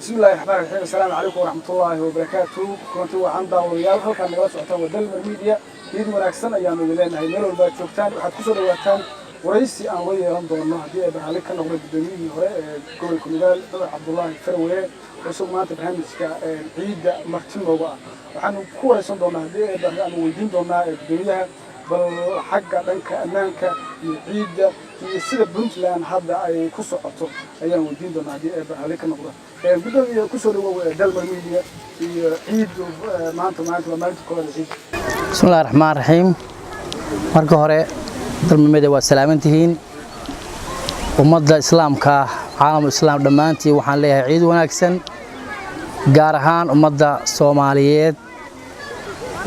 Bismillahi raxmaan raxiim. Assalaamu calaykum waraxmatullaahi wabarakaatu. Kulanti wacan, daawadayaal. Halkaan nagala socotaan waa Dalmar Media. Ciid wanaagsan ayaanu idin leenahay meel walba aad joogtaan. Waxaad kusoo dhawaataan waraysi aan la yeelan doono, haddii ay barhali ka noqdo, guddoomiyihii hore ee gobolka Nugaal, Cumar Cabdullaahi Farweyne, oo isagu maanta barnaamijka ciidda marti nooga ah. Waxaanu ku waraysan doonaa, haddii ay barhali aanu weydiin doonaa guddoomiyaha, bal xagga dhanka ammaanka iyo ciidda iyo sida Puntland hadda ay ku socoto ayaan weydiin doonaa, haddii ay barhali ka noqdo. Guddoomiye, kusoo dhawow Dalmar Media iyo ciiddu. Maanta waa maalinta koowaad ciid. Bismillahi raxmaan raxiim. Marka hore, Dalmar Media waa salaamantihiin. Ummadda islaamka, caalamul islaam dhammaantii, waxaan leeyahay ciid wanaagsan. Gaar ahaan ummadda Soomaaliyeed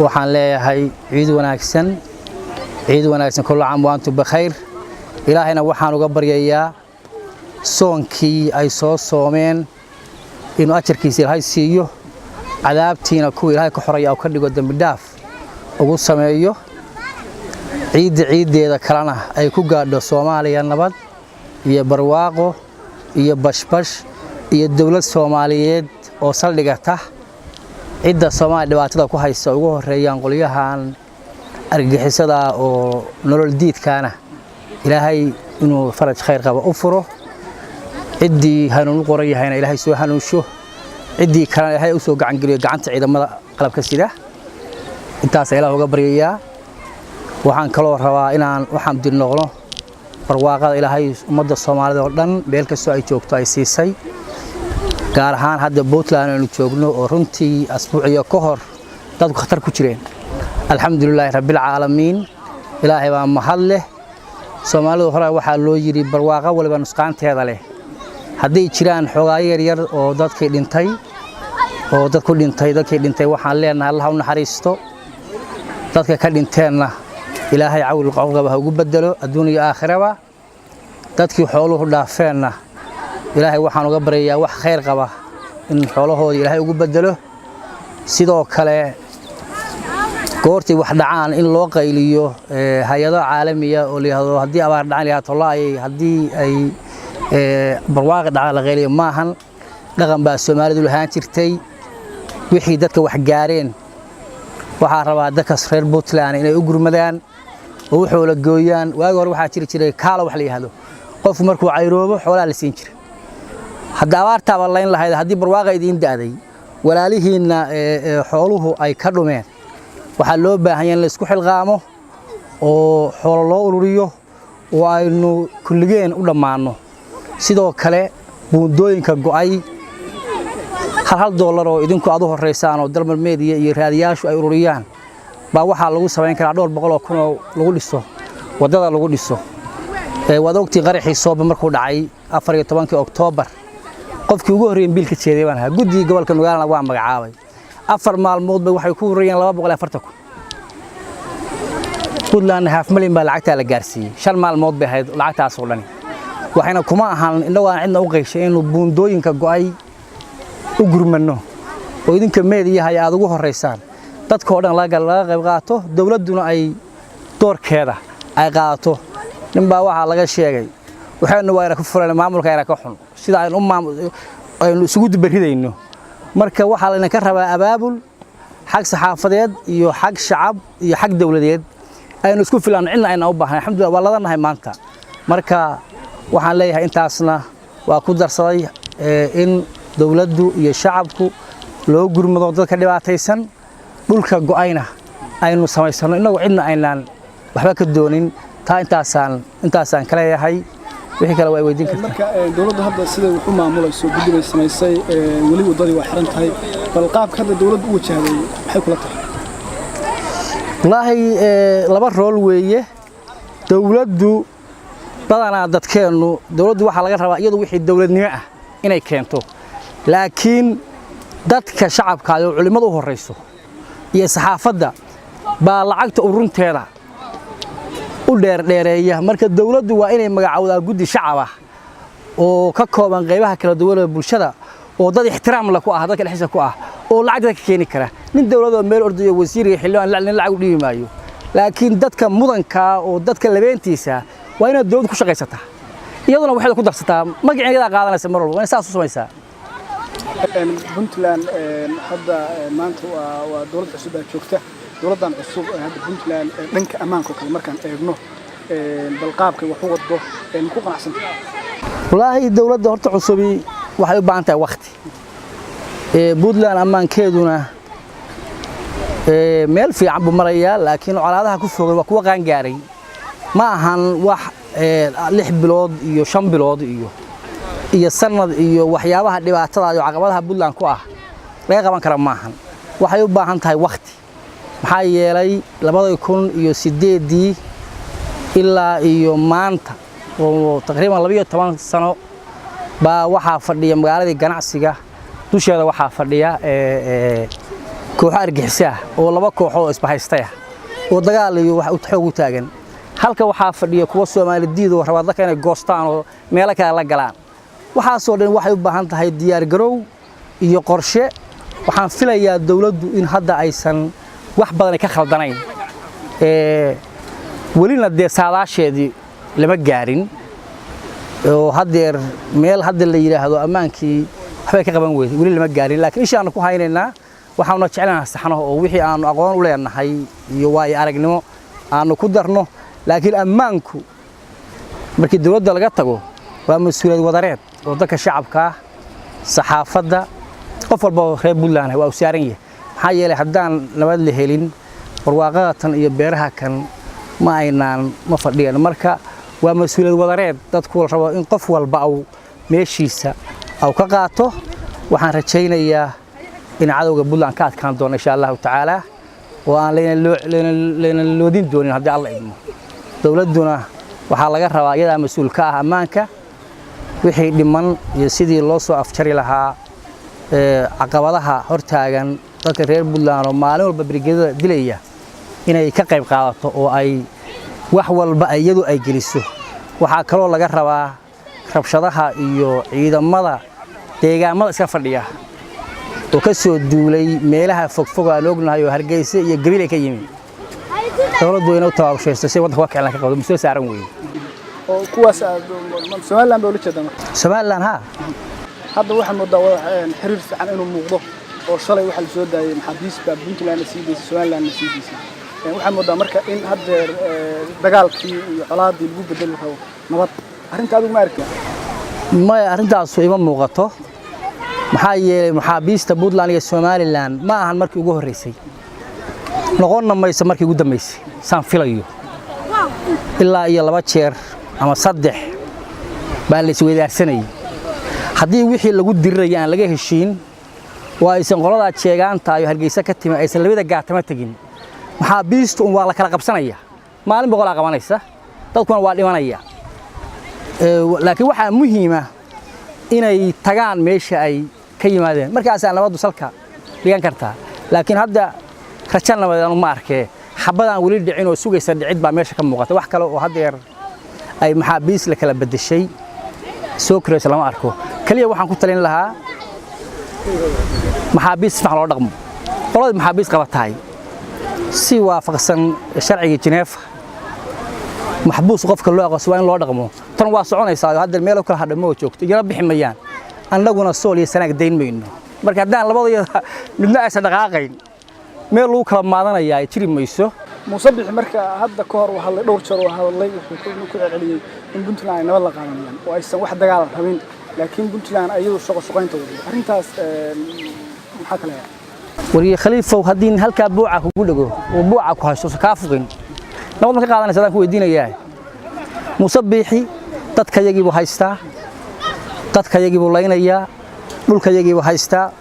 waxaan leeyahay ciid wanaagsan, ciid wanaagsan. كل عام وأنتم بخير. Ilaahayna waxaan uga baryayaa soonkii ay soo soomeen inuu ajarkiisa Ilaahay siiyo, cadaabtiina kuwa Ilaahay ka xoraya oo ka dhigo, dembi dhaaf ugu sameeyo, ciidda ciiddeeda kalena ay ku gaadho Soomaaliya nabad iyo barwaaqo iyo bashbash iyo dowlad Soomaaliyeed oo saldhigata. Cidda Soomaaliya dhibaatada ku haysta, ugu horreeyaan qolyahan argagixisada oo nolol diidkaana, Ilaahay inuu faraj khayr qaba u furo. Ciddii hanuun u qoran yahayna Ilaahay soo hanuunsho, ciddii kalena Ilaahay u soo gacangeliyo gacanta ciidamada qalabka sida. Intaasa Ilaah uga baryayaa. Waxaan kaloo rabaa inaan u xamdi noqno barwaaqada Ilaahay ummadda Soomaalida oo dhan meel kastoo ay joogto ay siisay, gaar ahaan hadda Puntland aynu joogno, oo runtii asbuuciyo ka hor dadku khatar ku jireen. Alxamdulilaahi rabbilcaalamiin, Ilaahay baa mahad leh. Soomaalidu hore waxaa loo yidhi, barwaaqo waliba nusqaanteeda leh. Hadday jiraan xogaayo yaryar oo dadkii dhintay, oo dad ku dhintay, dadkii dhintay waxaan leenahay Allah u naxariisto. Dadka ka dhinteenna Ilaahay cawil qowqaba ha ugu bedelo adduun iyo aakhiraba. Dadkii xooluhu dhaafeenna Ilaahay waxaan uga baryayaa wax khayr qaba in xoolahoodii Ilaahay ugu bedelo. Sidoo kale, goortii wax dhacaan in loo qayliyo hay-ado caalamiya oo la yidhaahdo, haddii abaar dhacaan la yidhahdo tollaayay, haddii ay barwaaqi dhacaan la qayliyo, maahan. Dhaqan baa Soomaalidu lahaan jirtay. Wixii dadka wax gaareen waxaa rabaa dadka reer Puntland inay u gurmadaan oo wuxuu la gooyaan. Waagi hore waxaa jiri jiray kaalo wax la yidhaahdo. Qofku markuu cayroobo xoolaha la siin jiray. Hadda abaartaaba layn lahayd, haddii barwaaqa idiin da'day, walaalihiinna xooluhu ay ka dhumeen waxaa loo baahan yahay in la isku xilqaamo oo xoolo loo ururiyo oo aynu kulligeen u dhammaanno. Sidoo kale, buundooyinka go'ay, hal hal doolar oo idinku aad u horraysaan oo Dalmar Media iyo raadiyaashu ay ururiyaan baa waxaa lagu samayn karaa dhowr boqol oo kun oo lagu dhiso waddada lagu dhiso. Waad ogtii qaraxii Sooba markuu dhacay 14-kii Oktoobar, qofkii ugu horreeyay biil ka jeeday baan ahaa. Guddigii gobolka Nugaalna waa magacaabay. 4 maalmood bay waxay ku ururiyeen 240,000. Puntland half million baa lacagtaa la gaarsiiyey. 5 maalmood bay ahayd lacagtaas oo dhani. Waxayna kuma ahan innagoo aan cidna u qayshay inuu buundooyinka go'ay u gurmanno, oo idinka meediyahay aad ugu horraysaan, dadka oo dhan laga qayb qaato, dowladduna ay doorkeeda ay qaadato. Ninbaa waxaa laga sheegay, waxaynu waa ku furan maamulka ayna ka xun sida aynu aynu isugu dubaridayno. Marka waxaa laydinka rabaa abaabul xag saxaafadeed iyo xag shacab iyo xag dowladeed aynu isku filanno, cidna ayna u baahnayn. Alxamdulillah, waa ladanahay maanta. Marka waxaan leeyahay, intaasna waa ku darsaday, in dowladdu iyo shacabku loo gurmado dadka dhibaataysan, dhulka go'ayna aynu samaysano innagoo cidna aynaan waxba ka doonin. Taa intaasaan ka leeyahay. Wixii kale waa weydiin kartaa. Marka dowladdu hadda siday wax u maamulayso, guddi bay samaysay, weli waddadii waa xiran tahay. Bal qaabka hadda dowladdu u wajahday maxay kula tahay? Wallaahi, laba role weeye dowladdu. Badanaa dadkeennu, dowladdu waxaa laga rabaa iyadu wixii dowladnimo ah inay keento, laakiin dadka shacabka oo culimmadu u horrayso iyo saxaafadda baa lacagta urunteeda u dheerdheereeya. Marka dowladdu waa inay magacowdaa guddi shacab ah oo ka kooban qaybaha kala duwan ee bulshada, oo dad ixtiraam la ku ah dadka dhexdiisa ku ah, oo lacag dadka keeni kara. Nin dowladoo meel ordayo, wasiir iyo xildhibaan, nin lacag u dhiibi maayo, laakiin dadka mudanka oo dadka labeentiisa waa inaad dowladdu ku shaqaysataa, iyaduna waxay ku darsataa magaceedaa qaadanaysa mar walba. Waa in saas u samaysaa. Puntland hadda maanta waa dowlad cusub baa joogta. Dowladdan cusub hadda Puntland dhanka ammaanka oo kale markaan eegno, bal qaabkay wax u waddo ma ku qanacsantahay? Wallaahi, dowladda horta cusubi waxay u baahan tahay wakti. Puntland ammaankeeduna meel fiican buu marayaa, laakiin colaadaha ku fogay waa kuwa qaangaaray. Ma ahan wax 6 bilood iyo 5 bilood iyo sanad iyo waxyaabaha dhibaatada iyo caqabadaha Puntland ku ah laga qaban kara maahan. Waxay u baahan tahay wakti, maxaa yeelay 2008-dii ilaa iyo maanta oo taqriiban 12 sano baa waxaa fadhiya magaaladii ganacsiga dusheeda, waxaa fadhiya kooxo argixisa ah oo laba kooxood oo isbahaystay ah oo dagaal iyo wax xoog u taagan. Halka waxaa fadhiya kuwa Soomaali diid oo rabaa dadka inay goostaan oo meelo kale la galaan. Waxaasoo dhan waxay u baahan tahay diyaar garow iyo qorshe. Waxaan filayaa dowladdu in hadda aysan wax badan ka khaldanayn. Welina dee saadaasheedii lama gaarin oo haddeer meel hadda la yidhaahdo ammaankii waxbay ka qaban weyday weli lama gaarin, laakiin ishaanu ku haynaynaa. Waxaanu jeclanaha saxno oo wixii aanu aqoon u leenahay iyo waayo aragnimo aanu ku darno. Laakiin ammaanku markii dowladda laga tago waa mas-uuliyad wadareed oo dadka shacabka ah, saxaafadda, qof walba oo reer Puntland waa u saaran yahay, maxaa yeelay haddaan nabad la helin, barwaaqada tan iyo beeraha kan ma aynaan ma fadhiyan. Marka waa mas-uuliyad wadareed dadku la rabo in qof walba au meeshiisa au ka qaato. Waxaan rajaynayaa in cadowga Puntland ka adkaan doono, insha Allahu tacaala, oo aan layna loodin doonin haddii Alla idmo. Dowladduna waxaa laga rabaa, iyadaa mas-uul ka ah ammaanka, wixii dhiman iyo sidii loo soo afjari lahaa caqabadaha hortaagan dadka reer Puntland oo maalin walba brigeedada dilaya, inay ka qayb qaadato oo ay wax walba iyadu ay geliso. Waxaa kaloo laga rabaa rabshadaha iyo ciidamada deegaamada iska fadhiya oo ka soo duulay meelaha fogfog aan ognahay oo Hargeysa iyo Gabiley ka yimi, dowladdu inay u tabaabshaysto si waddanka waa ka qabdo masoo saaran weeye. Oo kuwaas aad Somaliland baa ula jeedaa marka? Somaliland, ha. Hadda waxaa moodaa wada xiriir fiican inuu muuqdo, oo shalay waxaa la soo daayay maxaabiis baa Puntland la sii daysay, Somaliland la sii daysay. Waxaa moodaa marka in haddeer dagaalkii iyo colaadii lagu bedeli rabo nabad. Arrinta adigu ma arkaa? Maya, arrintaasu ima muuqato, maxaa yeelay maxaabiista Puntland iyo Somaliland ma ahan markii ugu horreysay, noqonna mayso markii ugu dambaysay saan filayo. Ilaa iyo laba jeer ama saddex baa la isweydaarsanayay. Haddii wixii lagu diriraya aan laga heshiin oo aysan qoladaa jeegaanta iyo Hargeysa ka timi aysan labada gaatama tegin, maxaabiistu un waa la kala qabsanaya. Maalin boqolaa qabanaysa, dadkuna waa dhimanaya. Laakiin waxaa muhiima inay tagaan meesha ay ka yimaadeen, markaasaa nabaddu salka dhigan kartaa. Laakiin hadda rajo nabadeed anu ma arkee, xabadaan weli dhicin oo sugaysa dhicid baa meesha ka muuqata. Wax kale oo haddeer ay maxaabiis la kala beddeshay soo koraysa lama arko. Kaliya waxaan ku talin lahaa maxaabiis si fiican loo dhaqmo. Qoladii maxaabiis qaba tahay, si waafaqsan sharciga Jineefa maxbuus qofka loo aqoonso waa in loo dhaqmo. Tan waa soconaysaa oo hadda meel kala hadha ma joogto, igala bixi mayaan. Annaguna Sool iyo Sanaag dayn mayno. Marka haddaan labadayada midna aysan dhaqaaqayn, meel lagu kala maadanayaa ay jiri mayso. Muuse Bixi marka hadda ka hor uu hadlay, dhowr jeer uu hadlay, wuxuu ku celceliyey in Puntland ay nabad la qaadanayaan oo aysan wax dagaal rabin, laakiin Puntland ayadu shaqo shaqaynta wado. Arrintaas maxaa kale? Wariye Khaliifow, haddii halkaa buuca kugu dhego oo buuca ku haysto kaa fuqin, nabad ma ka qaadanaysa adaan ku weydiinayaa? Muuse Biixi dadkayagiibuu haystaa, dadkayagiibuu laynayaa, dhulkayagiibuu haystaa,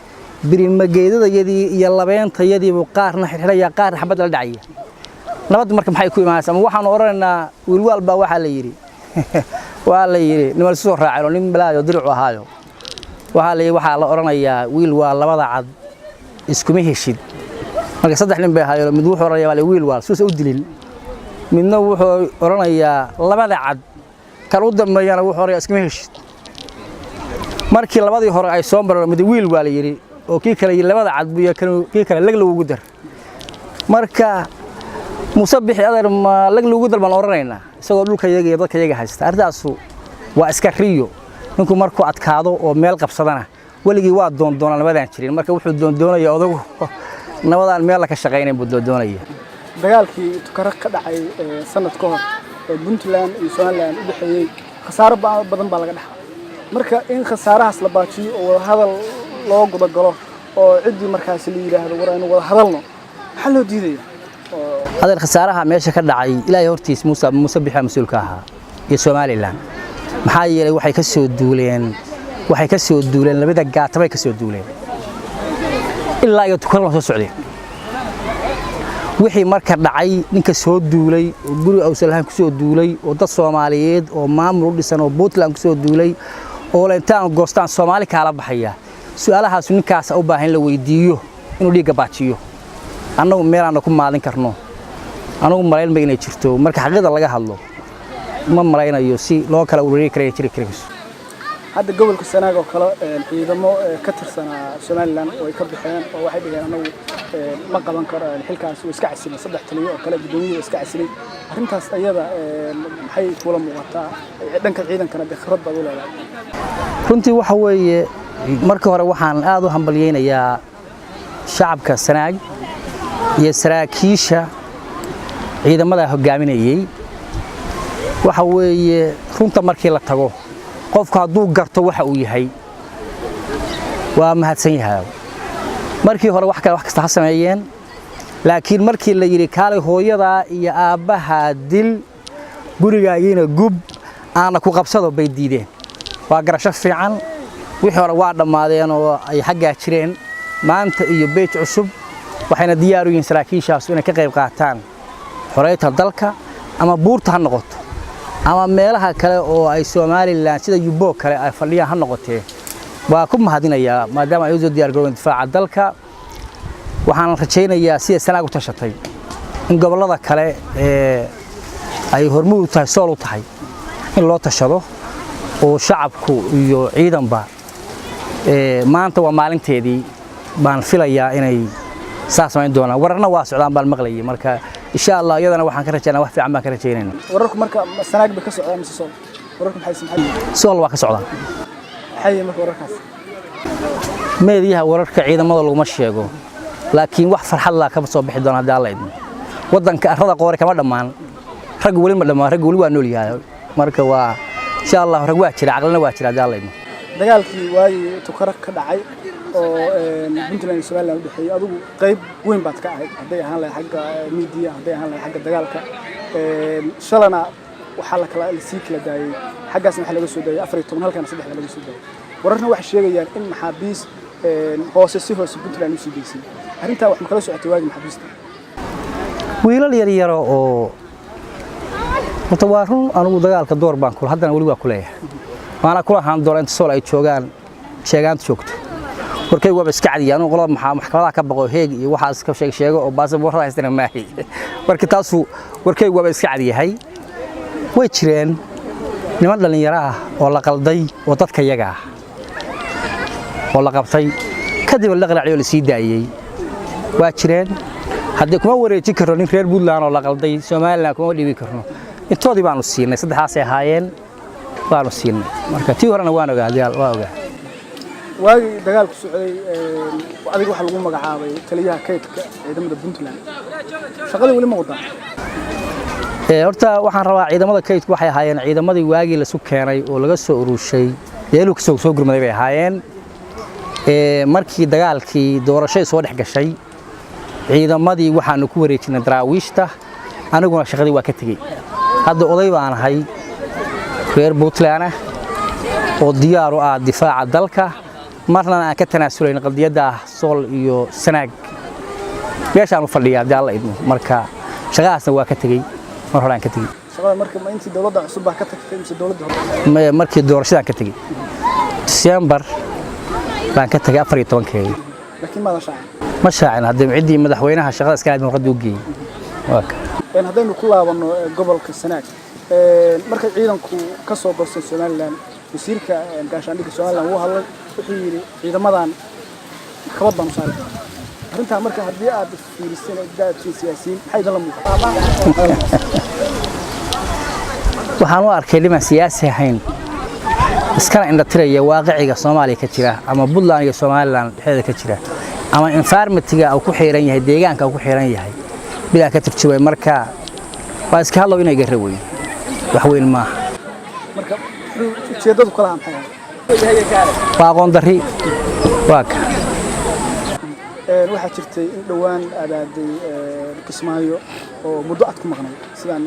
birimageedadayadii iyo labeentayadiibuu qaarna xirxidhaya, qaarna xabad la dhacaya. Nabaddu marka maxay ku imaanaysaa? Ama waxaanu odhanaynaa wiilwaal baa waxaa la yidhi, waa la yidhi niman isu soo raaceen oo nin balaayo diricu ahaayo, waxaa la yidhi, waxaa la odhanayaa wiil waa labada cad iskuma heshid. Marka saddex nin bay ahaayeen. Mid wuxuu odhanayaa waa wiil waal suusa u dilin, midna wuxuu odhanayaa labada cad, kan u dambeeyana wuxuu odhanayaa iskuma heshid. Markii labadii hore ay soo mareen, mid wiil waa la yidhi oo kii kale yidhi labada cad buyo, kii kale lag lagugu dar. Marka Muuse Bixi, adeer, ma lag lagugu dar baan odhanaynaa isagoo dhulka yaga iyo dadka yaga haysta? Arrintaasu waa iska riyo. Ninku markuu adkaado oo meel qabsadana Weligii waa doondoonaa nabadaan jirin. Marka wuxuu doondoonaya odagu nabadaan meel la ka shaqaynayn buu doondoonaya. Dagaalkii Tukaro ka dhacay sanad ka hor ee Puntland iyo Somaliland u dhexeeyey, khasaaro badan baa laga dhaxlay. Marka in khasaarahaas la baajiyo oo wadahadal loo gudagalo oo ciddii markaasi la yidhaahdo war aynu wada hadalno, maxaa loo diidaya? Adeer, khasaaraha meesha ka dhacay Ilaahay hortiis Muuse Biixi mas-uulka ahaa iyo Somaliland. Maxaa yeelay, waxay ka soo duuleen labada gaatabay ka soo duuleen, ilaa iyo Tukaran waa soo socdeen. Wixii marka dhacay, ninka soo duulay oo guri awsalahaan ku soo duulay oo dad Soomaaliyeed oo maamul u dhisan oo Puntland ku soo duulay oo la intaan goostaan Soomaali kaala baxaya, su'aalahaas ninkaas u baahan in la weydiiyo inuu dhiigga baajiyo. Annagu meel ku maadin karno anagu malayn ma inay jirto. Marka xaqiiqda laga hadlo, ma malaynayo si loo kala ururi kara jiri karayso. Hadda gobolka Sanaag oo kale, ciidamo ka tirsanaa Somaliland way ka baxeen oo waxay dhigeen anagu ma qaban karo xilkaas, way iska casilay saddex taliyo oo kale, gudoomiyihii waa iska casilay. Arrintaas ayada maxay kula muuqataa? Dhanka ciidankana dee khibrad baad u leedahay. Runtii waxa weeye, marka hore waxaan aad u hambalyaynayaa shacabka Sanaag iyo saraakiisha ciidamada hogaaminayay. Waxa weeye, runta markii la tago, qofku hadduu garto waxa uu yahay waa mahadsan yahay. Markii hore wax kale wax kasta ha sameeyeen, laakiin markii la yidhi kaalay hooyadaa iyo aabbahaa dil, gurigaagiina gub, aana ku qabsado, bay diideen. Waa garasho fiican. Wixii hore waa dhammaadeen oo ay xaggaa jireen. Maanta iyo beej cusub waxayna diyaar u yihiin saraakiishaas inay ka qayb qaataan xoreynta dalka, ama buurta ha noqoto ama meelaha kale oo ay Somaliland sida Yubo kale ay fadhiyaan ha noqotee. Waa ku mahadinayaa maadaama ay u soo diyaar garoobeen difaaca dalka. Waxaan rajaynayaa sida Sanaag u tashatay in gobollada kale ee ay hormuud u tahay, Sool u tahay, in loo tashado oo shacabku iyo ciidanba. Maanta waa maalinteedii, baan filayaa inay saas samayn doonaan. Wararna waa socdaan baan maqlayay. Marka insha Allah iyadana waxaan ka rajaynaa, wax fiican baan ka rajaynayna. Wararku marka Sanaag bay ka socdaan mise Sool? Wararku maxay? Sool waa ka socdaan. Maxay marka wararkaas? Meediyaha wararka ciidamada laguma sheego, laakiin wax farxad laa kama soo bixi doona haddii Alla idmo. Waddanka arrada qoore kama dhammaan, raggu weli ma dhammaan, raggu weli waa nool yahay. Marka waa insha Allah, rag waa jira, caqlina waa jira haddii Alla idmo. Dagaalkii waagii Tukaro ka dhacay oo Puntland iyo Somaliland u dhexeeyey, adigu qayb weyn baad ka ahayd, hadday ahaan lahayd xagga media, hadday ahaan lahayd xagga dagaalka. Shalana waxaa la kala lasii kala daayey, xaggaasna waxaa laga soo daayey 14, halkaana saddex baa laga soo daayey. Wararna waxay sheegayaan in maxaabiis hoose si hoose Puntland usii daysay. Arrintaa wax ma kala socotay waagii maxaabiista? Wiilal yar yaro oo horta waa run, anigu dagaalka door baan kula, haddana weli waa ku leeyahay, waana kula ahaan doona inta Sool ay joogaan, sheegaanta joogto. Warkaygu waaba iska cadiya. Anugu qolada maxaa maxkamadaha ka baqo, Heeg iyo waxaas ka sheeg sheego oo baasaboorada haystana maahi. Marka taasu warkaygu waaba iska cadiyahay. Way jireen niman dhallinyaro ah oo la qalday oo dadka yaga ah oo la qabtay, kadib la qalacyo la sii daayey, waa jireen. Haddii kuma wareejin karno nin reer Puntland oo la qalday, Somaliland kuma dhiibi karno. Intoodii baanu siinay, saddexaasay ahaayeen, baanu siinay. Marka tii horena waan ogaa, waa ogaa. Waagii dagaalku socday, adiga waxaa lagu magacaabay taliyaha kaydka ciidamada Puntland. Shaqadii weli ma wadaa? Horta waxaan rabaa, ciidamada kaydku waxay ahaayeen ciidamadii waagii lasu keenay oo laga soo urushay yeeluu kasoo soo gurmaday bay ahaayeen. Markii dagaalkii doorashadii soo dhex gashay, ciidamadii waxaanu ku wareejinay daraawiishta, aniguna shaqadii waa ka tegey. Hadda oday baan ahay reer Puntland ah oo diyaar u ah difaaca dalka, marnana aan ka tanaasulayn qadiyadda Sool iyo Sanaag. Meeshaan u fadhiyaa haddii Alla idmo. Marka shaqadaasna waa ka tegey, mar hore aan ka tegey. Shaqada marka ma intii dowladda cusub baa ka tagtay mise dowladda hore? Markii doorashadaan ka tegey, December baan ka tegey 14-keedii. Laakiin maadan shaacin? Ma shaacin. Haddii ciddii madaxweynaha shaqada iska lahayd warqadda u geeyey, waa ka. Haddaynu ku laabanno gobolka Sanaag, markay ciidanku ka soo goostay Somaliland, wasiirka gaashaandhigga Somaliland wuu hadlay, wuxuu yidhi ciidamadan maxkamad baan u saari doonaa. Arrintaa marka haddii aad fiiriseen daadkiin siyaasiyiin, maxay idinla muuqataa? Waxaan u arkay niman siyaasi ahayn. Iskana indhatiraya waaqiciga Soomaaliya ka jira ama Puntland iyo Somaliland dhexdeeda ka jira ama environmentiga uu ku xiran yahay, deegaanka uu ku xiran yahay bidaa ka turjumay. Marka waa iska hadlow inay garra weyn, wax weyn maaha. Marka ujeeddadu kalaha maxay ahayd? Waa aqoon darri, waa ka. Waxaa jirtay in dhowaan aad aaday Kismaayo oo muddo aad ku maqnay, sidaan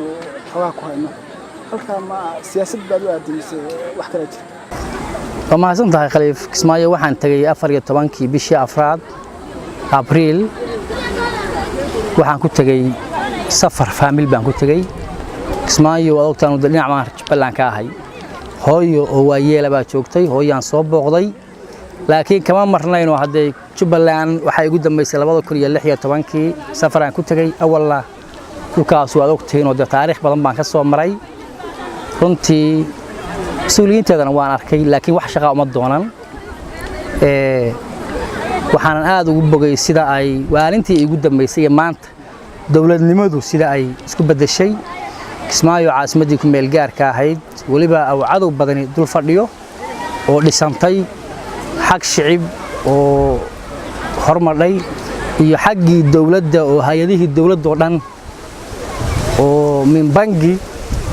xogaha ku hayno. Halkaa ma siyaasad baad u aaday mise wax kale jira? Waa mahadsan tahay, Khaliif. Kismaayo waxaan tegey 14-kii bishii afraad, Abriil. Waxaan ku tegey safar family baan ku tegey Kismaayo. Waad ogtaan, dhinac baan Jubbaland ka ahay. Hooyo oo waayeela baa joogtay, hooyaan soo booqday, laakiin kama marnayn oo haddee Jubbaland waxaa igu dambaysay 2016-kii safaraan ku tegey. Awalna dhulkaas waad ogtihiin oo dee taariikh badan baan ka soo maray. Runtii mas-uuliyiinteedana waan arkay, laakiin wax shaqaa uma doonan. Waxaanan aad ugu bogay sida ay waalintii igu dambaysay iyo maanta dowladnimadu sida ay isku beddeshay. Kismaayo, caasimaddii ku meel gaarka ahayd, weliba aw cadow badani dul fadhiyo, oo dhisantay xag shicib oo hormadhay iyo xaggii dowladda oo hay-adihii dowladda oo dhan oo min bangi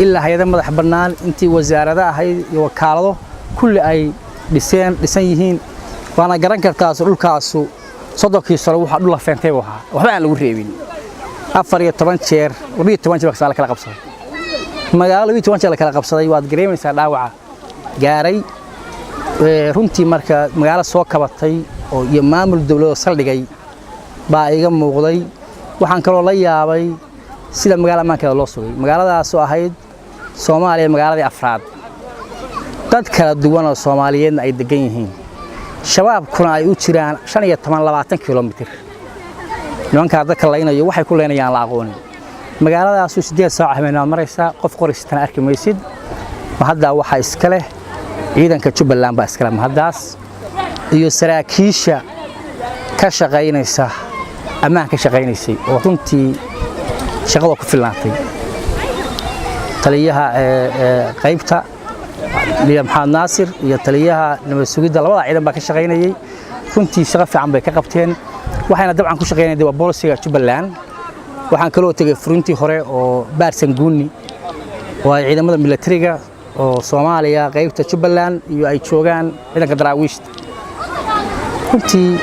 ilaa hay-ado madax bannaan, intii wasaarado ahayd iyo wakaalado, kulli ay dhiseen, dhisan yihiin. Waana garan kartaas, dhulkaasu 30-kii sano waxa dhul la feentay buu ahaa, waxba aan lagu reebin. 14 jeer, 12 jeer baa la kala qabsaday magaalo, 12 jeer la kala qabsaday. Waad gareemaysaa dhaawaca gaaray. Runtii marka magaalo soo kabatay oo iyo maamul dowladoo saldhigay baa iga muuqday. Waxaan kaloo la yaabay sida magaala ammaankeeda loo sugay, magaaladaasoo ahayd Soomaaliya magaaladii afraad, dad kala duwan oo Soomaaliyeedna ay degan yihiin, Shabaabkuna ay u jiraan 15, 20 kilomitir. Nimankaa dadka laynayo waxay ku leynayaan la aqoonin. Magaaladaasu 8 saac habeenaad maraysaa, qof qorisitana arki maysid. Ma haddaa waxaa iska leh ciidanka Jubbaland baa iskale mahaddaas iyo saraakiisha ka shaqaynaysa ammaan ka shaqaynaysay oo runtii shaqada ku filnaatay. Taliyaha qaybta Liya Maxamed Naasir iyo taliyaha nabad sugidda, labada ciidan baa ka shaqaynayay. Runtii shaqo fiican bay ka qabteen, waxayna dabcan ku shaqaynayeen waa boolisiga Jubbaland. Waxaan kaloo tegey furintii hore oo Baarsan Guuni oo ay ciidamada militariga oo Soomaaliya qaybta Jubbaland iyo ay joogaan ciidanka daraawiishta. Runtii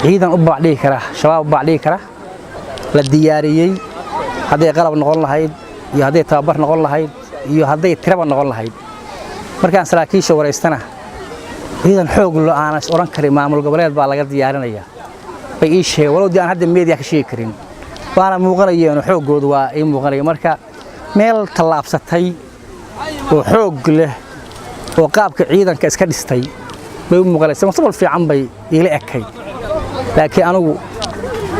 ciidan u baacdhigi kara Shabaab, u baacdhigi kara, la diyaariyey, hadday qalab noqon lahayd iyo hadday tababar noqon lahayd iyo hadday tiraba noqon lahayd. Markaan saraakiisha waraystana, ciidan xoog lo aan is odhan karin maamul goboleed baa laga diyaarinayaa bay ii sheegeen, walow dee aan hadda media ka sheegi karin. Waana muuqanayeen, xooggoodu waa ii muuqanaya. Marka meel tallaabsatay oo xoog leh oo qaabka ciidanka iska dhistay bay u muuqanaysa. Mustaqbal fiican bay iila ekayd, laakiin anigu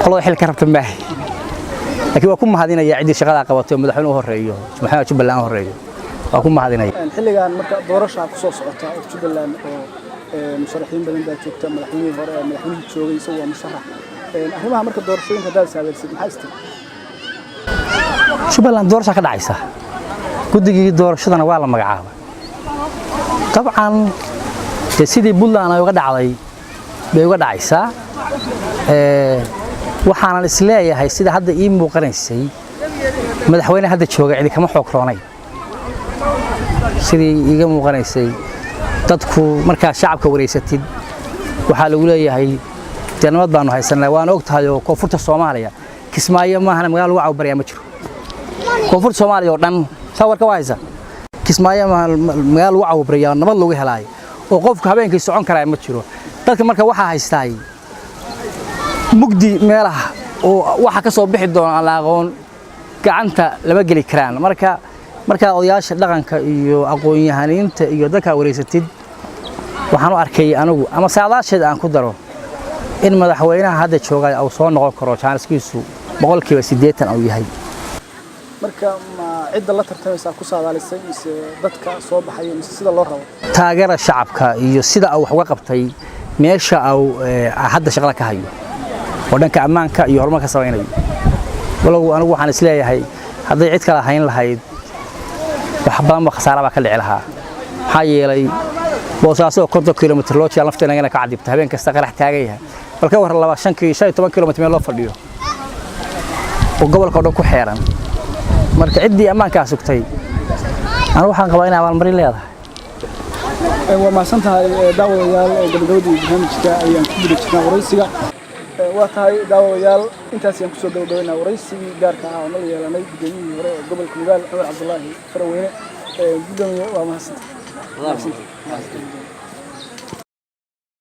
qolada xil ka rabta maahi. Laakiin waa ku mahadinaya ciddii shaqadaa qabatay oo madaxweyne u horeeyo, madaxweynaha Jubbaland u horeeyo, waa ku mahadinaya. Xilligan marka doorasha ku soo socota oo Jubbaland oo musharaxiin badan baa joogta, madaxweynihii hore, madaxweynihii joogay isagu waa musharax. Arrimaha marka doorashooyinka haddaad saameysad, maxaa istiri? Jubbaland doorasha ka dhacaysa, guddigii doorashadana waa la magacaabay. Dabcan dee sidii Puntland ay uga dhacday bay uga dhacaysaa. Waxaanan is leeyahay, sida hadda ii muuqanaysay, madaxweyne hadda jooga cidi kama xoog roonay. Sidii iiga muuqanaysay, dadku markaa shacabka wareysatid waxaa lagu leeyahay dee nabad baanu haysanaa. Waana og tahay oo koonfurta Soomaaliya Kismaayo maahana magaalo lagu cawbaryaa ma jiro. Koonfurta Soomaaliya oo dhan saa warka waa haysa. Kismaayo maaha magaalo lagu cawbaryaa, nabad lagu helaayo oo qofku habeenkii socon karaa ma jiro. Dadka marka waxaa haystaay mugdi meelaha oo waxa ka soo bixi doona aan la aqoon, gacanta lama geli karaan. Marka markaa odayaasha dhaqanka iyo aqoon-yahaniinta iyo dadka wareysatid, waxaan u arkay anigu ama saadaasheed aan ku daro in madaxweynaha hadda jooga uu soo noqon karo, jaaniskiisu 80% uu yahay. Marka ma cidda la tartamaysaa ku saadaalisay mise dadka soo baxaya mise sida loo rabo? Taageera shacabka iyo sida uu wax uga qabtay meesha uu hadda shaqada ka hayo oo dhanka ammaanka iyo horumarka samaynayo. Walow anigu waxaan isleeyahay hadday cid kale hayn lahayd, wax badan ba khasaara baa ka dhici lahaa, maxaa yeelay Boosaaso oo 50 kilomitir loo jiraa lafteena ka cadibta, habeen kasta qarax taagan yahay. Bal ka warran laba shan 15 kilomitir meel loo fadhiyo oo gobolka oo dhan ku xeeran. Marka ciddii ammaankaa sugtay, anu waxaan qabaa inay abaalmarin leedahay. Waa mahadsan tahay. Daawadayaal, gabagabadii barnaamijka ayaan ku guda jirnaa waraysiga. Waa tahay daawadayaal, intaas ayaan kusoo gabagabaynaa waraysigii gaarka ah oo nala yeelanay gudoomiyihii hore ee gobolka Nugaal, Cumar Cabdulaahi Faraweyne. Gudoomiye, waa mahadsantahay.